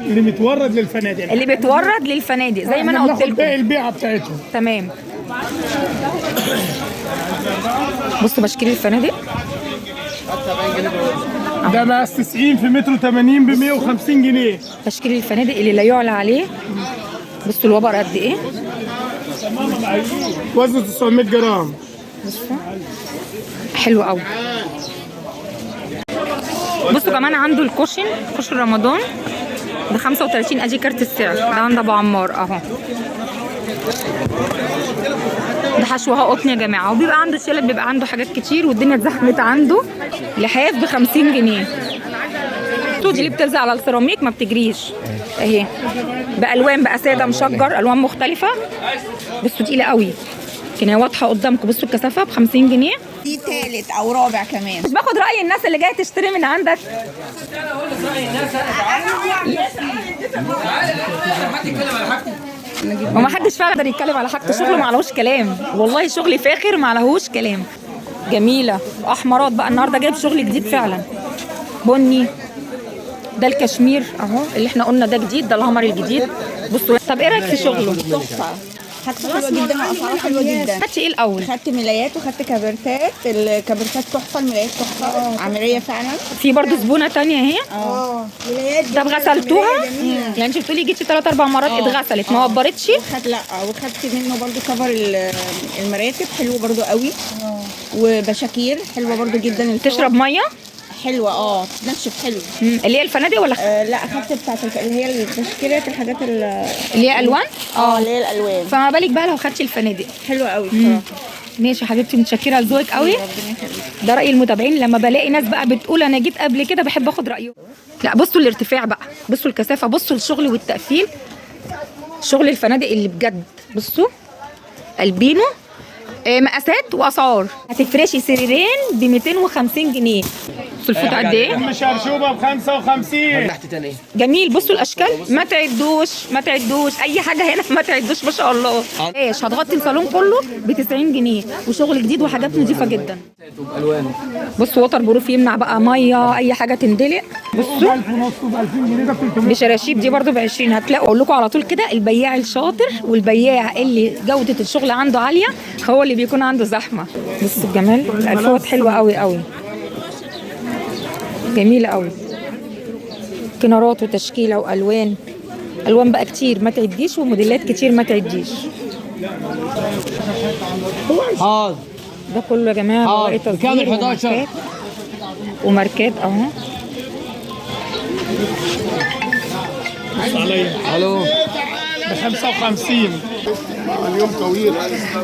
اللي متورد للفنادق. اللي بيتورد للفنادق زي ما انا قلت بناخد باقي لكم. البيعة بتاعتهم. تمام. بصوا بشكير الفنادق ده مقاس 90 في متر 80 ب 150 جنيه. تشكيل الفنادق اللي لا يعلى عليه. بصوا الوبر قد ايه. وزنه 900 جرام. بصوا حلو قوي. بصوا كمان عنده ال cushion، cushion رمضان ب 35. ادي كارت السعر ده عند ابو عمار اهو. ده حشوها قطن يا جماعة، وبيبقى عنده شلت، بيبقى عنده حاجات كتير، والدنيا اتزحمت عنده. لحاف ب 50 جنيه. دي اللي بتلزق على السيراميك ما بتجريش اهي، بالوان بقى ساده مشجر، الوان مختلفة. بصوا تقيلة قوي، لكن هي واضحة قدامكم. بصوا الكثافة ب 50 جنيه. دي تالت او رابع كمان. مش باخد راي الناس اللي جاية تشتري من عندك. وما حدش فعلا يقدر يتكلم على حاجته، شغله ما عليهوش كلام، والله شغل فاخر ما عليهوش كلام. جميلة. احمرات بقى النهارده جايب شغل جديد فعلا، بني. ده الكشمير اهو اللي احنا قلنا ده جديد، ده الهمر الجديد. بصوا طب ايه رايك في شغله؟ تحفة، حاجته حلوة جدا واسعاره حلوة جدا. خدتي ايه الاول؟ خدت ملايات وخدت كبرتات، الكبرتات تحفة، الملايات تحفة، عملية فعلا. في برضه زبونه تانية اهي. ملايات. طب غسلتوها؟ يعني انت بتقولي جيتي 3 4 مرات اتغسلت ما وبرتش؟ خدت، لا وخدت منه برضو cover المراتب حلو برضو قوي. وبشاكير حلوة برضو جدا. تشرب مية؟ حلوة، تنشف حلو. اللي هي الفنادق ولا لا اخدت بتاعت اللي هي التشكيلات، الحاجات اللي هي الوان؟ اللي هي الالوان. فما بالك بقى لو خدتي الفنادق. حلوة قوي بصراحة. ماشي يا حبيبتي، متشكره لذوقك قوي. ربنا يخليك. ده راي المتابعين، لما بلاقي ناس بقى بتقول انا جيت قبل كده بحب اخد رايهم. لا بصوا الارتفاع بقى، بصوا الكثافة، بصوا الشغل والتقفيل، شغل الفنادق اللي بجد. بصوا البينو، مقاسات واسعار. هتفرشي سريرين ب 250 جنيه. بصوا الفوطه قد ايه؟ ام شرشوبه ب 55. تحت تاني ايه؟ جميل. بصوا الاشكال، ما تعدوش ما تعدوش اي حاجة هنا، ما تعدوش ما شاء الله. ايش هتغطي الصالون كله ب 90 جنيه، وشغل جديد وحاجات نظيفة جدا. بصوا waterproof يمنع بقى مية اي حاجة تندلق. بصوا 1000 ونص ب 2000 جنيه، ده 300. بشراشيب دي برضو ب 20. هتلاقوا اقول لكم على طول كده، البياع الشاطر والبياع اللي جوده الشغل عنده عالية هو اللي بيكون عنده زحمة. بصوا الجمال، الفوط حلوة قوي قوي، جميلة قوي. كنارات وتشكيله والوان، الوان بقى كتير ما تعديش، وموديلات كتير ما تعديش. حاضر. ده كله يا جماعة حاضر. بواقي تصدير بكام ال 11؟ وماركات، وماركات اهو. بص عليا الو. ب 55.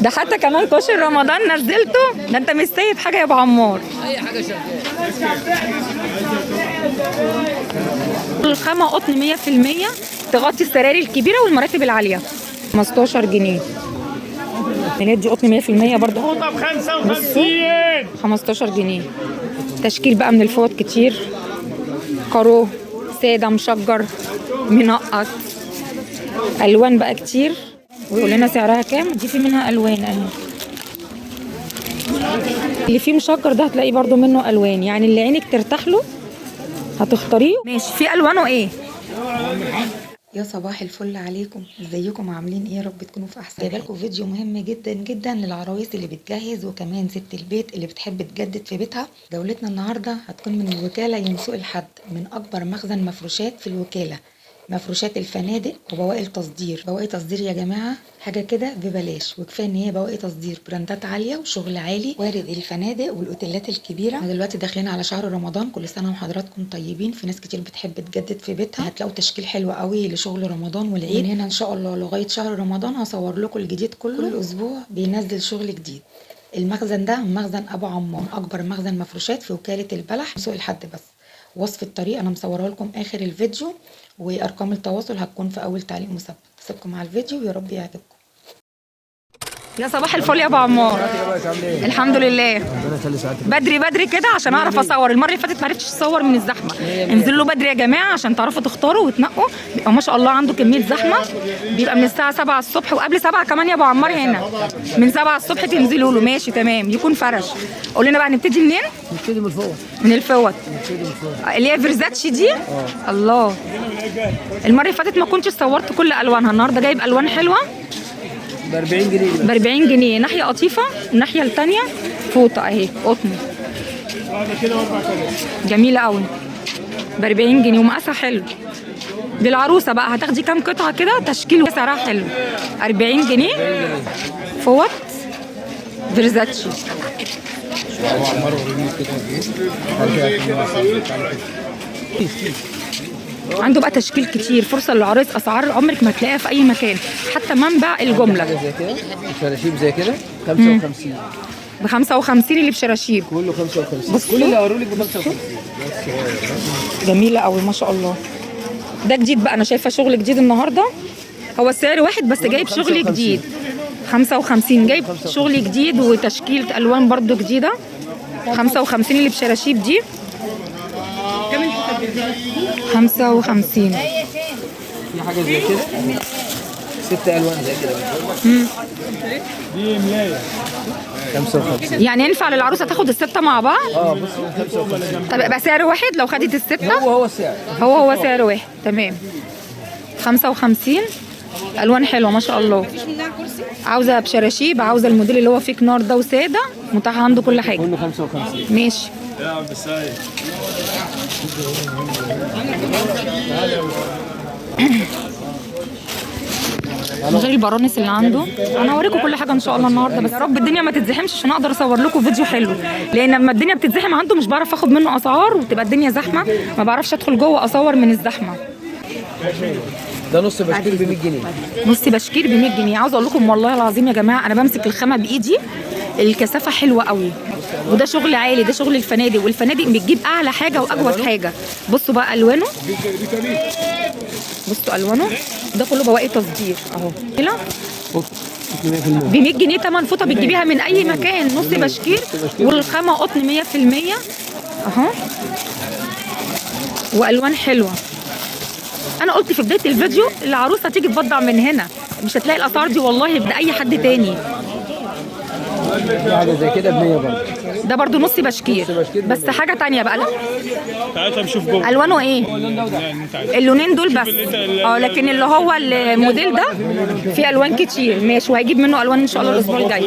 ده حتى كمان كشري رمضان نزلته. ده انت مش سايب حاجة يا ابو عمار. اي حاجة شغالة. الخامة قطن 100%، تغطي السراري الكبيرة والمراتب العالية. 15 جنيه. الملايات دي قطن 100% برضه. فوطه ب 55. 15 جنيه. تشكيل بقى من الفوط كتير، كارو ساده مشجر منقط، الوان بقى كتير. ويقول لنا سعرها كام. دي في منها الوان اهي، اللي فيه مشجر ده هتلاقي برضو منه الوان، يعني اللي عينك ترتاح له هتختاريه. ماشي. في الوانه ايه؟ يا صباح الفل عليكم، ازيكم عاملين ايه؟ يا رب تكونوا في احسن. جايبه لكم فيديو مهم جدا جدا للعرايس اللي بتجهز، وكمان ست البيت اللي بتحب تجدد في بيتها. جولتنا النهارده هتكون من الوكالة يوم سوق الحد، من اكبر مخزن مفروشات في الوكالة، مفروشات الفنادق وبواقي التصدير. بواقي تصدير يا جماعة حاجة كده ببلاش، وكفاية ان هي بواقي تصدير براندات عالية وشغل عالي، وارد الفنادق والاوتيلات الكبيرة. احنا دلوقتي داخلين على شهر رمضان، كل سنة وحضراتكم طيبين. في ناس كتير بتحب تجدد في بيتها، هتلاقوا تشكيل حلو قوي لشغل رمضان والعيد. من هنا ان شاء الله لغاية شهر رمضان هصور لكم الجديد كله، كل اسبوع بينزل شغل جديد. المخزن ده مخزن ابو عمار، اكبر مخزن مفروشات في وكالة البلح سوق الحد. بس وصف الطريق انا مصوره لكم اخر الفيديو، وارقام التواصل هتكون في اول تعليق مثبت. سيبكم مع الفيديو ويا رب يعجبكم. يا صباح الفل يا ابو عمار. الحمد لله. بدري بدري كده عشان اعرف اصور، المرة اللي فاتت ما عرفتش اصور من الزحمة. انزلوا بدري يا جماعة عشان تعرفوا تختاروا وتنقوا. بيبقى ما شاء الله عنده كمية زحمة، بيبقى من الساعة 7 الصبح وقبل 7 كمان يا ابو عمار هنا. من 7 الصبح تنزلوا له. ماشي تمام، يكون فرش. قول لنا بقى نبتدي منين؟ نبتدي من الفوط. من الفوط اللي هي فيرزاتشي دي. الله، المرة اللي فاتت ما كنتش صورت كل الوانها، النهارده جايب الوان حلوة. ب 40 جنيه. ب 40 جنيه. ناحية قطيفة والناحية الثانية فوطه اهي قطن. جميلة قوي ب 40 جنيه ومقاسها حلو. للعروسه بقى هتاخدي كام قطعه كده تشكيل سعرها حلو. 40 جنيه فوط فيرزاتشي. عنده بقى تشكيل كتير، فرصة للعرايس، اسعار عمرك ما تلاقيها في اي مكان، حتى منبع الجملة. زي كده شراشيب زي كده 55. ب 55 اللي بشراشيب كله 55. كل اللي هوريهولك ب 55. جميلة قوي ما شاء الله. ده جديد بقى، انا شايفه شغل جديد النهارده. هو السعر واحد بس جايب شغل جديد. 55 جايب شغل جديد وتشكيله الوان برده جديدة. 55 اللي بشراشيب دي. 55. في حاجة زي كده 6 الوان زي كده. دي ملايه 55. يعني ينفع للعروسه تاخد الستة مع بعض؟ بص 55. طب يبقى سعر واحد لو خدت الستة؟ هو السعر، هو سعر واحد. تمام. 55. الوان حلوة ما شاء الله. عاوزه بشراشيب، عاوزه الموديل اللي هو فيه كنار ده وساده، متاح عنده كل حاجة. كله 55. ماشي. من غير البرانس اللي عنده. انا هوريكم كل حاجة ان شاء الله النهارده، بس يا رب الدنيا ما تتزحمش عشان اقدر اصور لكم فيديو حلو، لان لما الدنيا بتتزحم عنده مش بعرف اخد منه اسعار وتبقى الدنيا زحمة، ما بعرفش ادخل جوه اصور من الزحمة. ده نص بشكير ب 100 جنيه. نص بشكير ب 100 جنيه. عاوزه اقول لكم والله العظيم يا جماعة انا بمسك الخامة بايدي، الكثافة حلوة قوي، وده شغل عالي، ده شغل الفنادق، والفنادق بتجيب اعلى حاجة واجود حاجة. بصوا بقى الوانه، بصوا الوانه، ده كله بواقي تصدير اهو. ب 100 جنيه تمن فوطه بتجيبيها من اي مكان. نص بشكير والخامه قطن 100% اهو، والوان حلوة. انا قلت في بداية الفيديو العروسة تيجي تبضع من هنا، مش هتلاقي الاسعار دي والله باي حد تاني. في حاجة زي كده ب 100 برضه. ده برضه نص بشكير بس حاجة تانية بقى. لا تعالى نشوف جوه الوانه ايه؟ اللونين دول بس. لكن اللي هو الموديل ده فيه الوان كتير. ماشي، وهيجيب منه الوان ان شاء الله الاسبوع الجاي.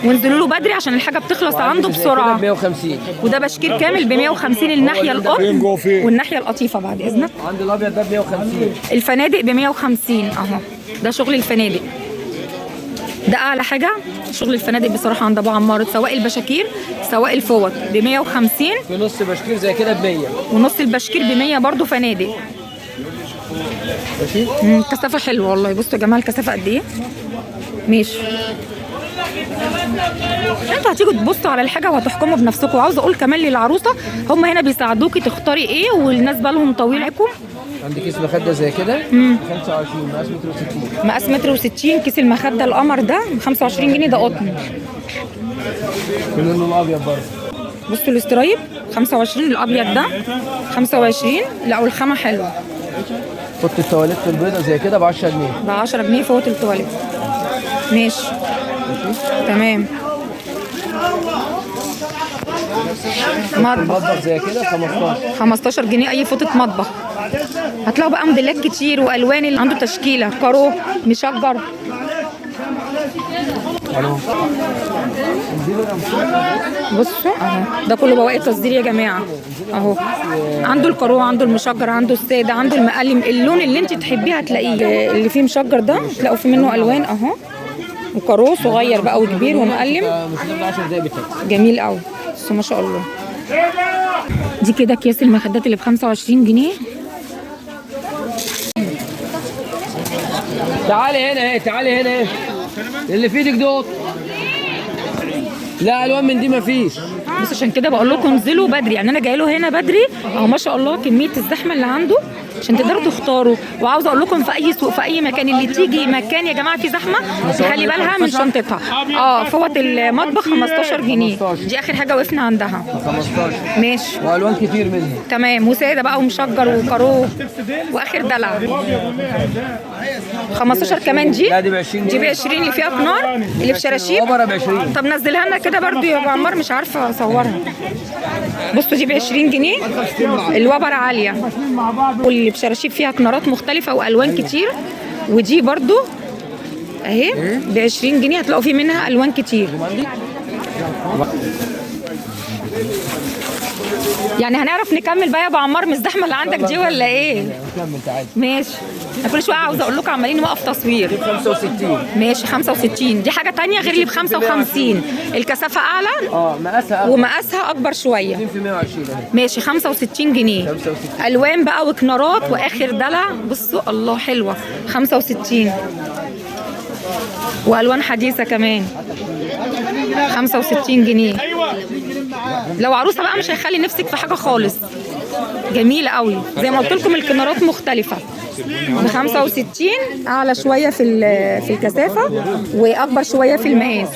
وانزلوا له بدري عشان الحاجة بتخلص عنده بسرعة. 150. وده بشكير كامل ب 150. الناحية القطن والناحية القطيفه بعد اذنك. عند الابيض ده ب 150. الفنادق ب 150 اهو، ده شغل الفنادق، ده اعلى حاجة شغل الفنادق بصراحة عند ابو عمار، سواء البشاكير سواء الفوط ب 150. في نص بشكير زي كده ب 100، ونص البشكير ب 100 برده فنادق. ماشي. كثافة حلوة والله. بصوا يا جماعة الكثافة قد ايه. ماشي، انتوا هتيجوا تبصوا على الحاجة وهتحكموا بنفسكم. وعاوزه اقول كمان للعروسه هم هنا بيساعدوكي تختاري ايه، والناس بالهم طويل معاكم. عندك كيس مخده زي كده 25 مقاس متر و60. مقاس متر و60 كيس المخدة القمر ده 25 جنيه، ده قطن. اللون الابيض برضه. بصوا ال stripe 25، الابيض ده 25. لا والخامه حلوة. فوطه التواليت البيضة زي كده ب 10 جنيه. ب 10 جنيه فوطه التواليت. ماشي تمام. مطبخ زي كده 15 جنيه اي فوطه مطبخ. هتلاقوا بقى موديلات كتير والوان، اللي عنده تشكيله كارو مشجر. بصوا اهو، ده كله بواقي تصدير يا جماعة اهو. عنده الكارو، عنده المشجر، عنده السادة، عنده المقلم، اللون اللي انت تحبيه هتلاقيه. اللي فيه مشجر ده تلاقوا فيه منه الوان اهو، وكارو صغير بقى وكبير ومقلم. جميل قوي بس ما شاء الله. دي كده اكياس المخدات اللي ب 25 جنيه. تعالي هنا اهي، تعالي هنا اهي، اللي في ايدك دوت. لا الوان من دي مفيش. بس عشان كده بقول لكم انزلوا بدري، يعني انا جاي له هنا بدري اهو. ما شاء الله كمية الزحمة اللي عنده. عشان تقدروا تختاروا. وعاوزه اقول لكم في اي سوق في اي مكان اللي تيجي مكان يا جماعة في زحمة تخلي بالها من شنطتها. فوط المطبخ 15 جنيه، دي اخر حاجة وقفنا عندها. 15 ماشي، والوان كتير منها. تمام، وساده بقى ومشجر وكاروه واخر دلع. 15 كمان دي؟ لا دي ب 20. دي ب 20 اللي فيها كنار اللي بشراشيب. وبره ب 20. طب نزلها لنا كده برضو يا ابو عمار، مش عارفه اصورها. بصوا دي ب 20 جنيه، الوبر عالية، واللي بشراشيب فيها كنارات مختلفة والوان كتير. ودي برضو اهي ب 20 جنيه، هتلاقوا في منها الوان كتير. يعني هنعرف نكمل بقى يا ابو عمار من الزحمة اللي عندك دي ولا ايه؟ نكمل تعالى. ماشي، انا كل شوية عاوزه اقول لكم عمالين نوقف تصوير. 65. ماشي 65، دي حاجة ثانية غير اللي ب 55. الكثافة اعلى، مقاسها ومقاسها اكبر شوية. 2 في 120 اهي. ماشي 65 جنيه. 65. الوان بقى وكنارات واخر دلع. بصوا الله حلوة 65، والوان حديثه كمان 65 جنيه. لو عروسه بقى مش هيخلي نفسك في حاجة خالص. جميلة قوي، زي ما قلت لكم الكنارات مختلفة. ب 65 اعلى شوية في الكثافة واكبر شوية في المقاس.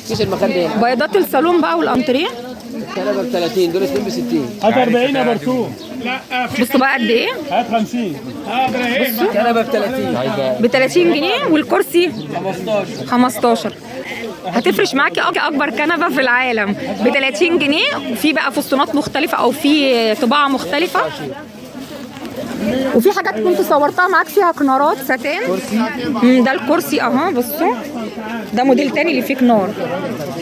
كيس المخدة بياضات الصالون بقى والانتريه. الكنبة ب 30، دول 2 ب 60. هات 40 يا برسوم. لا بصوا بقى قد ايه. هات 50. بصوا الكنبة ب 30، ب 30 جنيه، والكرسي 15. 15. هتفرش معاكي اكبر كنبة في العالم ب 30 جنيه. في بقى فستانات مختلفة او في طباعه مختلفة، وفي حاجات كنت صورتها معاك فيها كنارات ساتان. ده الكرسي اهو، بصوا ده موديل تاني اللي فيه كنار.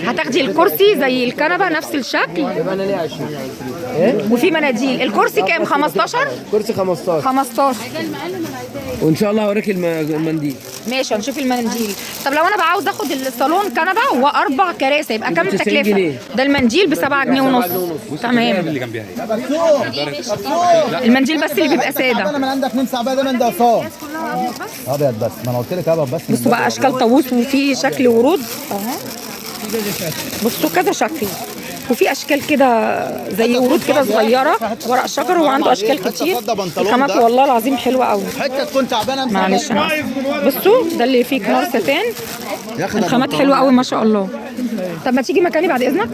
هتاخدي الكرسي زي الكنبة نفس الشكل. يبقى انا ليه 20. ايه؟ وفي مناديل. الكرسي كام؟ 15. كرسي 15. 15. وان شاء الله هوريك المنديل. ماشي هنشوف المنديل. طب لو انا بقى عاوز اخد الصالون كنبة واربع كراسي يبقى كام التكلفة؟ ده المنديل ب 7 جنيه ونص. تمام. اللي جنبيها المنديل بس اللي بيبقى ساده. انا من عندك 2 ساعة ده من ده صام ابيض بس، ما انا قلت لك ابيض بس. بصوا بقى اشكال طاووس وفي شكل ورود اهو. بصوا كذا شكل، وفي اشكال كده زي ورود كده صغيرة ورق شجر، وعنده اشكال كتير. الخامات والله العظيم حلوة قوي. حتة تكون تعبانة. معلش انا بصوا ده اللي فيه كنار ستان، الخامات حلوة قوي ما شاء الله. طب ما تيجي مكاني بعد اذنك.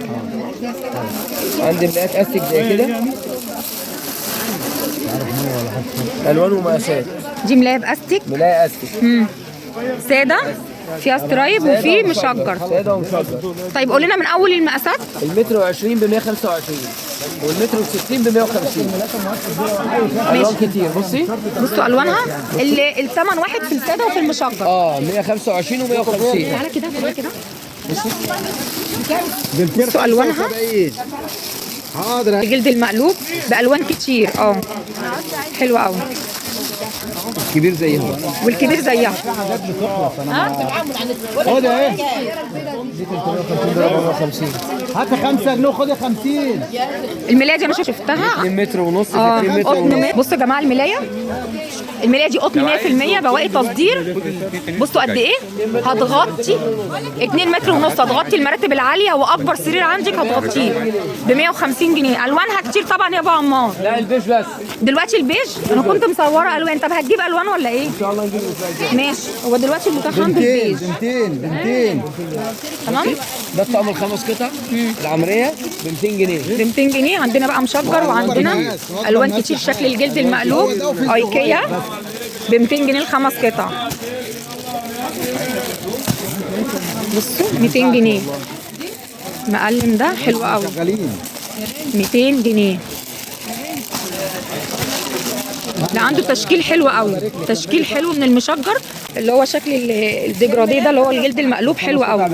عندي ملايات استك زي كده، الوان ومقاسات. دي ملايه باستك. ملايه استك ساده فيها stripe وفي مشجر. ساده ومشجر. طيب قول لنا من اول المقاسات. المتر و20 ب 125، والمتر و60 ب 150. الوان كتير. بصي بصوا الوانها. الثمن واحد في السادة وفي المشجر. 125 و150. تعالى كده تعالى كده. بصوا الوانها. حاضر. الجلد المقلوب بالوان كتير. حلوة قوي. الكبير زيها والكبير زيها. خد اهي دي 350، ده 450. هات 5 جنيه وخدي 50. الملايه دي انا شفتها 2 متر ونص في 2 متر ونص. بصوا يا جماعة الملايه، الملايه دي قطن 100% بواقي تصدير. بصوا قد ايه هتغطي 2 متر ونص، هتغطي المراتب العالية واكبر سرير عندك هتغطيه ب 150 جنيه. الوانها كتير طبعا يا ابو عمار. لا البيج بس دلوقتي البيج انا كنت مصوره الوان. طب هتجيب الوان ولا ايه؟ ان شاء الله نجيب الاسبوع. ماشي، هو دلوقتي المتاح عنده البيج. 200. تمام. ده الطقم الخمس قطع العمرية ب 200 جنيه. ب 200 جنيه. عندنا بقى مشجر وعندنا الوان كتير. شكل الجلد المقلوب ايكيا ب 200 جنيه الخمس قطع. بصوا 200 جنيه. مقلم ده حلو قوي 200 جنيه. ده عنده تشكيل حلو قوي، تشكيل حلو من المشجر اللي هو شكل الديجراديه ده اللي هو الجلد المقلوب حلو قوي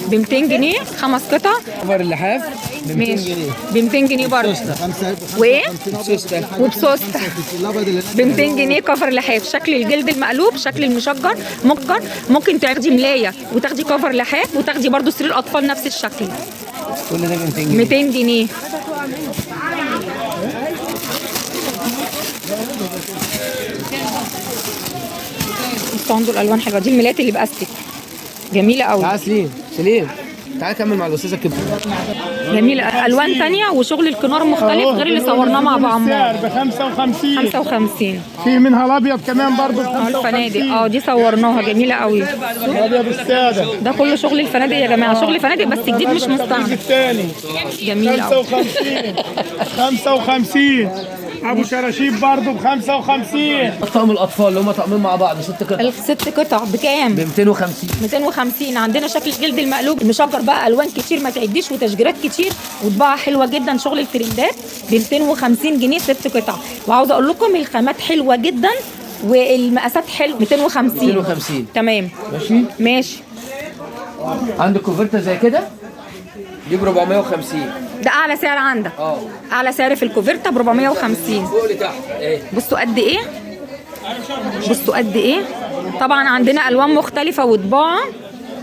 ب 200 جنيه خمس قطع. cover اللحاف ب 200 جنيه. ب 200 جنيه برضه. وايه؟ وبسوسته ب 200 جنيه cover لحاف. شكل الجلد المقلوب، شكل المشجر مجر. ممكن تاخدي ملايه وتاخدي cover لحاف وتاخدي برضه سرير اطفال نفس الشكل. كل ده ب 200 جنيه. 200 جنيه. بصوا عنده الالوان حلوة. دي الملايات اللي باستيك جميلة قوي. تعال سليم، سليم تعال كمل مع الاستاذة الكبيرة. جميلة، الوان ثانية وشغل الكنار مختلف غير اللي صورناه مع ابو عمار. السعر ب 55. 55. في منها الابيض كمان برضه ب 55. الفنادق دي صورناها جميلة قوي. الابيض السادة ده كله شغل الفنادق يا جماعة، شغل فنادق بس جديد مش مستعمل. الثاني جميل قوي. 55 55. ابو شراشيب برضه ب 55. طقم الاطفال اللي هم طقمين مع بعض 6 قطع. 6 قطع بكام؟ ب 250. 250. عندنا شكل الجلد المقلوب المشجر بقى، الوان كتير ما تعديش وتشجيرات كتير وطباعه حلوة جدا، شغل الترندات ب 250 جنيه 6 قطع. وعاوزه اقول لكم الخامات حلوة جدا والمقاسات حلوة. 250. 250. تمام ماشي ماشي. عندك كوفرتا زي كده دي ب 450. ده اعلى سعر عندك؟ اعلى سعر في الكوفرتا ب 450. فوق لتحت ايه. بصوا قد ايه، بصوا قد ايه. طبعا عندنا الوان مختلفة وطباعه.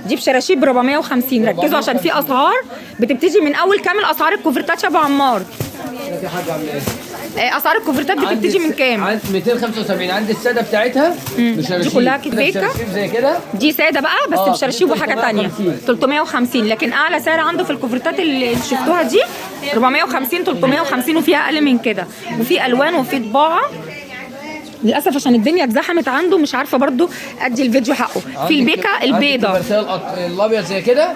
دي بشراشيب ب 450. ركزوا عشان في اسعار بتبتدي من اول كام الاسعار الكوفرتات يا ابو عمار؟ اسعار الكوفرتات بتبتدي من كام؟ عند 275. عند السادة بتاعتها بشراشيب. دي كلها كيكة زي كده، دي ساده بقى بس بشراشيب وحاجه ثانية 350. لكن اعلى سعر عنده في الكوفرتات اللي شفتوها دي 450 350، وفيها اقل من كده، وفي الوان وفي طباعه. للاسف عشان الدنيا اتزحمت عنده مش عارفه برضو ادي الفيديو حقه. في البيكه البيضة الابيض زي كده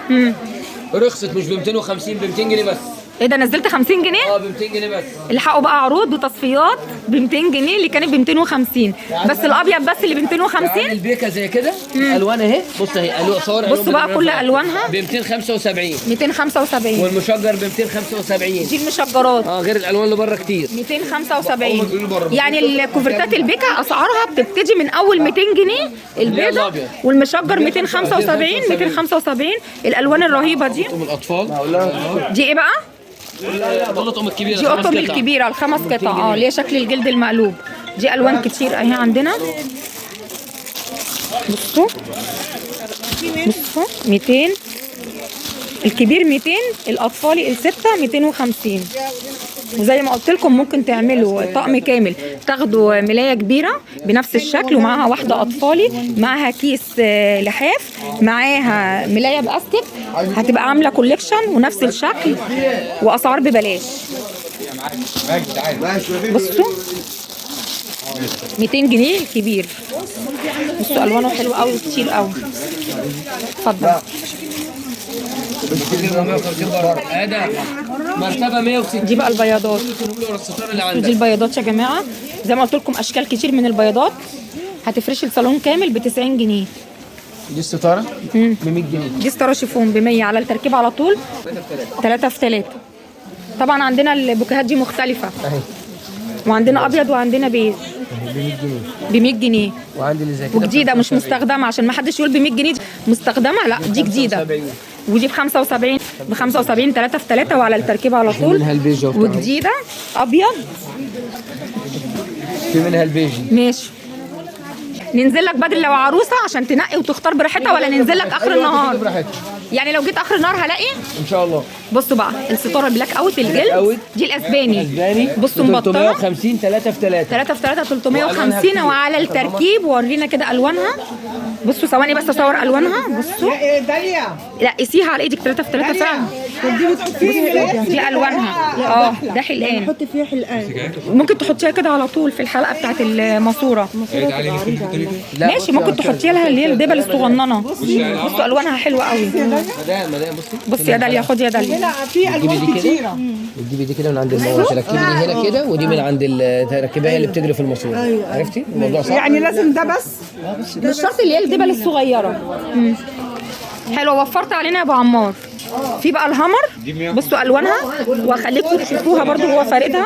رخصت، مش ب 250 ب 200 جنيه بس. ايه ده، نزلت 50 جنيه؟ ب 200 جنيه بس. الحقوا بقى عروض وتصفيات ب 200 جنيه اللي كانت ب 250، بس الابيض بس اللي ب 250. البيكه زي كده الوان اهي، بص اهي صور. بصوا بقى كل الوانها ب 275. 275. والمشجر ب 275. دي المشجرات غير الالوان اللي بره كتير. 275. يعني الكوفرتات البيكه اسعارها بتبتدي من اول 200 جنيه البيضة، والمشجر 275. 275. الالوان الرهيبة دي. الاطفال دي ايه بقى؟ القطم الكبيرة. دي قطم الكبيرة الخمس قطع، اللي هي شكل الجلد المقلوب. دي الوان كتير اهي عندنا. بصوا بصوا 200 الكبير 200، الاطفالي الستة 250. وزي ما قلت لكم ممكن تعملوا طقم كامل، تاخدوا ملايه كبيرة بنفس الشكل ومعاها واحدة اطفالي، معاها كيس لحاف، معاها ملايه باستك، هتبقى عامله collection ونفس الشكل واسعار ببلاش. بصوا 200 جنيه الكبير. بصوا الوانه حلوة قوي كتير قوي. اتفضل. مرتبه 160. دي بقى البياضات. دي البياضات يا جماعة، زي ما قلت لكم اشكال كتير من البياضات. هتفرشي الصالون كامل ب 90 جنيه. دي الستارة ب 100 جنيه. دي ستارة شيفون ب 100 على التركيب على طول. 3 في 3. طبعا عندنا البوكيهات دي مختلفة اهي، وعندنا ابيض وعندنا بيج. ب 100 جنيه. ب 100 جنيه. وعندي اللي زي كده وجديدة مش مستخدمة، عشان ما حدش يقول ب 100 جنيه مستخدمة، لا دي جديدة. ودي ب 75. ب 75 3 في 3 وعلى التركيب على طول. منها البيج وجديدة ابيض. في منها البيج. ماشي. ننزل لك بدري لو عروسه عشان تنقي وتختار براحتها، ولا ننزل لك اخر النهار؟ يعني لو جيت اخر النهار هلاقي ان شاء الله. بصوا بقى الستارة blackout الجلد دي الاسباني. بصوا مبطنه 350. 3 في 3. 3 في 3 350 وعلى التركيب. ورينا كده الوانها. بصوا ثواني بس اصور الوانها. بصوا لا قيسيها على ايدك. 3 في 3 فعلا. دي الوانها. ده حلقان. حطي فيها حلقان، ممكن تحطيها كده على طول في الحلقة بتاعت الماسورة. ماشي، ممكن تحطيها لها اللي هي الدبل الصغننه. بصوا الوانها حلوة قوي. مدام بصي بصي يا داليا، خدي يا داليا. لا في الوان كتيرة. بتجيبي دي كده من عند المواشي، تركبي دي هنا كده، ودي من عند التركيبيه اللي بتجري في الماسورة. عرفتي الموضوع صح؟ يعني لازم ده بس، مش شرط اللي هي الدبل الصغيرة. حلو، وفرت علينا يا ابو عمار. في بقى الهامر، بصوا الوانها واخليكم تشوفوها برضو هو فاردها.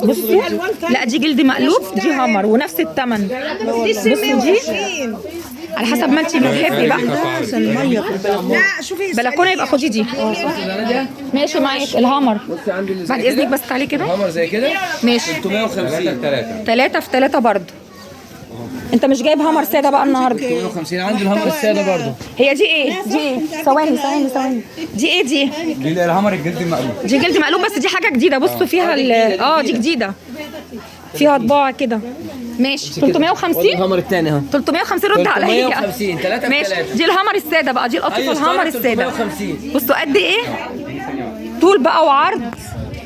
بصوا لا دي جلد مقلوب، دي هامر ونفس الثمن. بصوا دي على حسب ما انت بتحبي بقى. بلكونة يبقى خدي دي. ماشي معاك الهامر. بعد اذنك بس تعالي كده. الهامر زي كده ماشي. 350. 3 في 3 برضو. انت مش جايب هامر ساده بقى النهارده؟ 350 عندي الهامر السادة برضو. هي دي ايه؟ دي ايه؟ ثواني ثواني ثواني، دي ايه دي؟ دي الهامر الجلد المقلوب. دي جلد مقلوب بس دي حاجة جديدة. بصوا فيها دي جديدة فيها طباعه كده. ماشي 350. الهامر الثاني اهو 350. رد عليا. 350. 3 في 3. ماشي. دي الهامر السادة بقى، دي القطيفه الهامر السادة. 350. بصوا قد ايه طول بقى وعرض.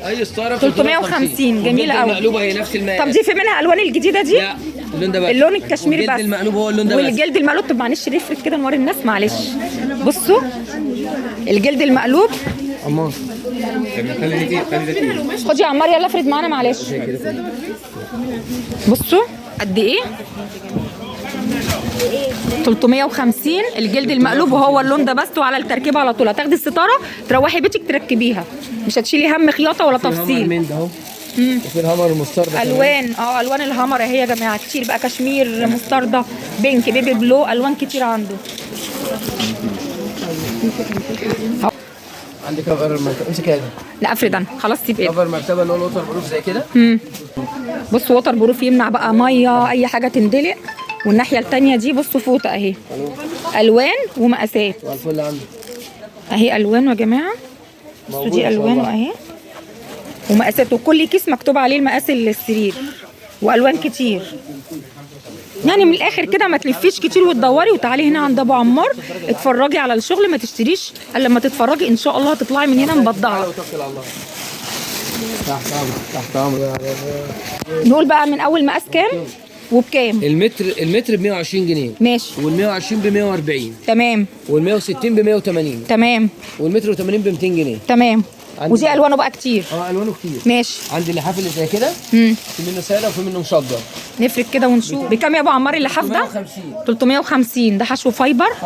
اي ستارة 350. جميلة قوي. المقلوبة هي نفس المقاس. طب دي في منها الوان الجديدة دي؟ لا اللون ده بس، اللون الكشمير بس. والجلد المقلوب هو اللون ده بس. والجلد المقلوب. طب معلش نفرد كده نوري الناس معلش. بصوا الجلد المقلوب. عمار خد يا عمار يلا افرد معانا معلش. بصوا قد ايه 350 الجلد المقلوب وهو اللون ده بس، وعلى التركيب على طول. هتاخدي الستارة تروحي بيتك تركبيها، مش هتشيلي هم خياطة ولا تفصيل. من ده اهو، وفي الهمر المستردة الوان الوان الهمر اهي يا جماعة كتير بقى، كشمير، مستردة، pink، baby blue، الوان كتير عنده. عندك cover المرتبة، امسك هذا. لا افرد انا خلاص سيب ايه. cover المرتبة اللي هو ال waterproof زي كده. بصوا waterproof يمنع بقى مية اي حاجة تندلق. والناحية الثانية دي بصوا فوطه اهي، الوان ومقاسات. والفل عندك اهي الوان يا جماعة. بصوا دي الوان اهي ومقاسات، وكل كيس مكتوب عليه المقاس السرير والوان كتير. يعني من الاخر كده ما تلفيش كتير وتدوري، وتعالي هنا عند ابو عمار اتفرجي على الشغل، ما تشتريش الا لما تتفرجي. ان شاء الله هتطلعي من هنا مبضعه. تحت امر، تحت امر. نقول بقى من اول مقاس كام وبكام؟ المتر ب 120 جنيه. ماشي. وال 120 ب 140. تمام. وال 160 ب 180. تمام. والمتر و80 ب 200 جنيه. تمام. ودي الوانه بقى كتير. الوانه كتير. ماشي. عندي اللحاف اللي زي كده، في منه ساده وفي منه مشجر. نفرد كده ونشوف بكام يا ابو عمار اللحاف ده؟ 350. ده حشو fiber.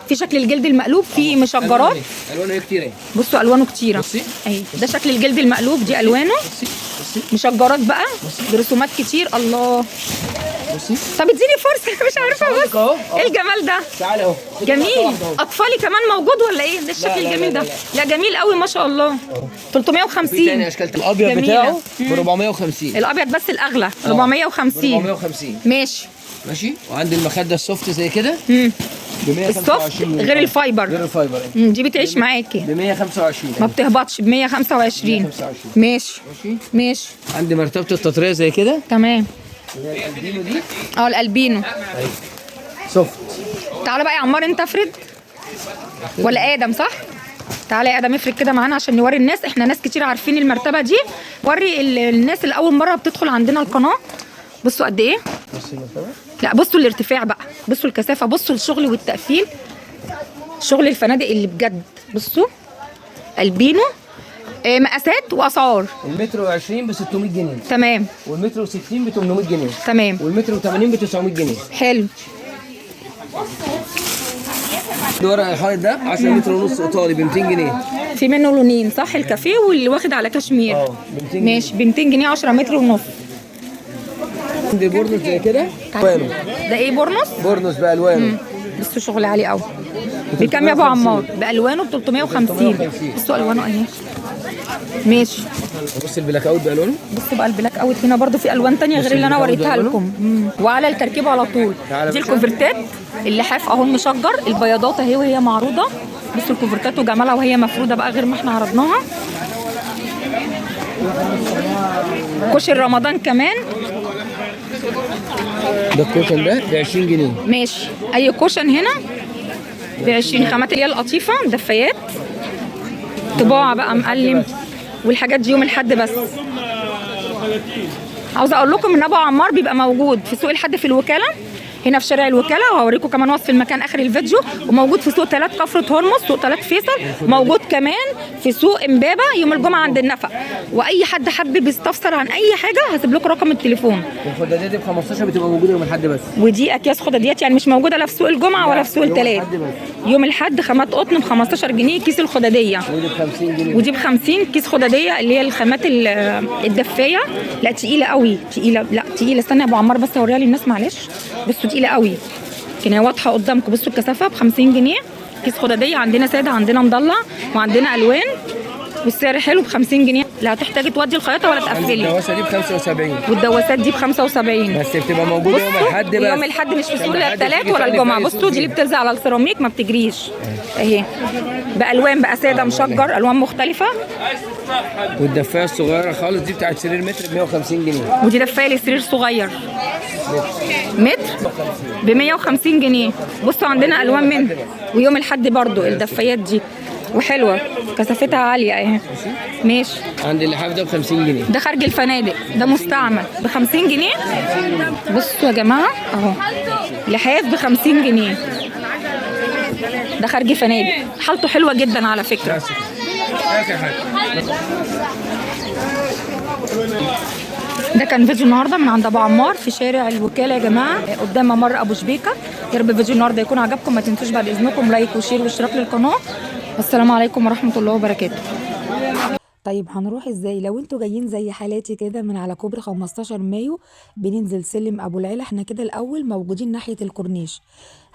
في شكل الجلد المقلوب، في مشجرات. الوانه ايه كتير اهي. بصوا الوانه كتيرة. بصي اهي ده شكل الجلد المقلوب، دي الوانه. بصي بصي مشجرات بقى برسومات كتير. الله. بصي. طب اديني فرصة مش عارفه. بص ايه الجمال ده؟ تعالى اهو. جميل. اطفالي كمان موجود ولا ايه؟ ده الشكل الجميل ده. لا جميل قوي ما شاء الله. 350. في تاني اشكال. الابيض بتاعه ب 450. الابيض بس الاغلى 450. 450. ماشي ماشي. وعندي المخدة ال soft زي كده ب 125. ال soft غير ال fiber. غير ال fiber. دي بتعيش معاكي ب 125. ما بتهبطش. ب 125. ماشي ماشي. عندي مرتبه التطريه زي كده. تمام. الالبينو دي. الالبينو soft. تعالى بقى يا عمار انت افرد ولا ادم؟ صح؟ تعالى يا ادم افرد كده معانا عشان نوري الناس. احنا ناس كتير عارفين المرتبة دي. وري الناس اللي اول مرة بتدخل عندنا القناة. بصوا قد ايه. لا بصوا الارتفاع بقى، بصوا الكثافة، بصوا الشغل والتقفيل، شغل الفنادق اللي بجد. بصوا البينو. مقاسات واسعار. المتر و20 ب 600 جنيه. تمام. والمتر و60 ب 800 جنيه. تمام. والمتر و80 ب 900 جنيه. حلو. ورق الحائط ده 10 متر ونص ايطالي ب 200 جنيه. في منه لونين صح؟ الكافيه واللي واخد على كشمير. ب 200 جنيه. ماشي ب 200 جنيه 10 متر ونص. عندي بورنوس زي كده. ده ايه بورنوس؟ بورنوس بالوانه. بصوا شغل عالي قوي. بكام يا ابو عمار؟ بالوانه ب 350. بصوا الوانه اهي. ماشي. بص ال blackout بالوانه. بصوا بقى ال blackout هنا برده في الوان ثانية غير اللي انا وريتها لكم. وعلى التركيب على طول. دي الكوفرتات، اللحاف اهو المشجر، البياضات اهي وهي معروضة. بصوا الكوفرتات وجمالها وهي مفروده بقى غير ما احنا عرضناها. cushion رمضان كمان. ده ال cushion ده ب 20 جنيه. ماشي. اي cushion هنا ب 20. خامات اللي هي القطيفه، دفايات، طباعه بقى مقلم، والحاجات دي يوم الاحد بس. عاوزه اقول لكم ان ابو عمار بيبقى موجود في سوق الحد في الوكالة هنا في شارع الوكالة، وهوريكم كمان وصف المكان اخر الفيديو. وموجود في سوق 3 كفره هرمز، سوق 3 فيصل، موجود كمان في سوق امبابه يوم الجمعة عند النفق. واي حد حابب يستفسر عن اي حاجة هسيب لكم رقم التليفون. الخداديات دي ب 15 بتبقى موجودة يوم الاحد بس. ودي اكياس خداديات يعني مش موجودة لا في سوق الجمعة ولا في سوق الثلاث. يوم الاحد خامات قطن ب 15 جنيه كيس الخداديه. ودي ب 50 جنيه. ودي ب 50 كيس خداديه اللي هي الخامات الدفايه. لا تقيلة قوي، تقيلة، لا تقيلة. استنى يا ابو عمار بس اوريها للناس معلش. بصوا تقيلة قوي، لكن هي واضحة قدامكم. بصوا الكثافة ب 50 جنيه كيس خداديه. عندنا ساده، عندنا مضلع، وعندنا الوان، والسعر حلو ب 50 جنيه. لا هتحتاجي تودي الخياطة ولا تقفلي. الدواسه دي ب 75. والدواسات دي ب 75 بس بتبقى موجودة يوم الاحد بس. يوم الاحد مش في سوق لا الثلاث ولا الجمعة. بصوا دي اللي بتلزق على السيراميك ما بتجريش اهي، بالوان بقى ساده مشجر، الوان مختلفة. والدفايه الصغيرة خالص دي بتاعت سرير متر ب 150 جنيه. ودي دفايه لسرير صغير متر ب 150 جنيه. بصوا عندنا الوان منها. ويوم الاحد برضو الدفايات دي. وحلوه، كثافتها عالية اهي. ماشي. عندي اللحاف ده ب 50 جنيه. ده خارج الفنادق، ده مستعمل ب 50 جنيه. بصوا يا جماعة اهو، لحاف ب 50 جنيه، ده خارج فنادق، حالته حلوة جدا على فكرة. ده كان فيديو النهارده من عند ابو عمار في شارع الوكالة يا جماعة، قدام ممر ابو شبيكه. يا رب فيديو النهارده يكون عجبكم، ما تنسوش بعد اذنكم like و share واشتراك للقناة. والسلام عليكم ورحمة الله وبركاته. طيب هنروح ازاي؟ لو انتوا جايين زي حالاتي كده من على كوبري 15 مايو، بننزل سلم ابو العلا، احنا كده الاول موجودين ناحية الكورنيش.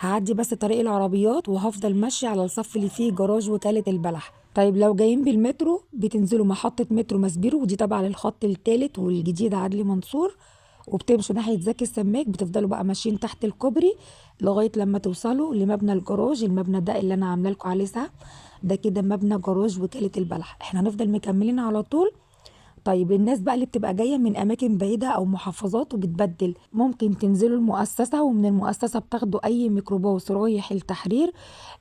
هعدي بس طريق العربيات وهفضل ماشية على الصف اللي فيه جراج وكالة البلح. طيب لو جايين بالمترو، بتنزلوا محطة مترو ماسبيرو، ودي تابعة للخط الثالث والجديد عدلي منصور، وبتمشوا ناحية زكي السماك، بتفضلوا بقى ماشيين تحت الكوبري لغاية لما توصلوا لمبنى الجراج. المبنى ده اللي انا عامله لكم عليه سهم، ده كده مبنى جراج وكالة البلح. احنا هنفضل مكملين على طول. طيب الناس بقى اللي بتبقى جاية من أماكن بعيدة أو محافظات وبتبدل، ممكن تنزلوا المؤسسة، ومن المؤسسة بتاخدوا أي ميكروباص رايح التحرير،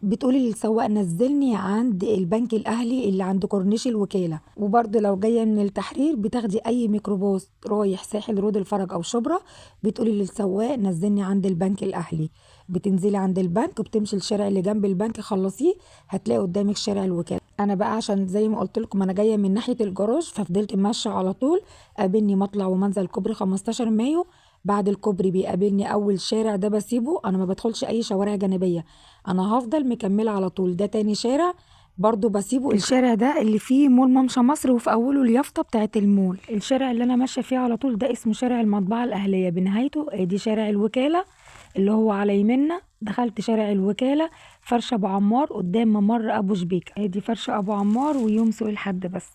بتقولي للسواق نزلني عند البنك الأهلي اللي عند كورنيش الوكالة. وبرده لو جاية من التحرير بتاخدي أي ميكروباص رايح ساحل رود الفرج أو شبرا، بتقولي للسواق نزلني عند البنك الأهلي. بتنزلي عند البنك وبتمشي الشارع اللي جنب البنك، خلصيه هتلاقي قدامك شارع الوكالة. انا بقى عشان زي ما قلت لكم انا جاية من ناحية الجراج، ففضلت ماشية على طول، قابلني مطلع ومنزل كوبري 15 مايو. بعد الكوبري بيقابلني اول شارع، ده بسيبه، انا ما بدخلش اي شوارع جانبيه، انا هفضل مكملة على طول. ده تاني شارع برضو بسيبه، الشارع ده اللي فيه مول ممشى مصر وفي اوله اليافطه بتاعت المول. الشارع اللي انا ماشية فيه على طول ده اسمه شارع المطبعة الاهلية، بنهايته ادي شارع الوكالة اللي هو على يميننا. دخلت شارع الوكالة، فرش ابو عمار قدام ممر ابو شبيكه، ادي فرش ابو عمار ويوم سوق الحد بس.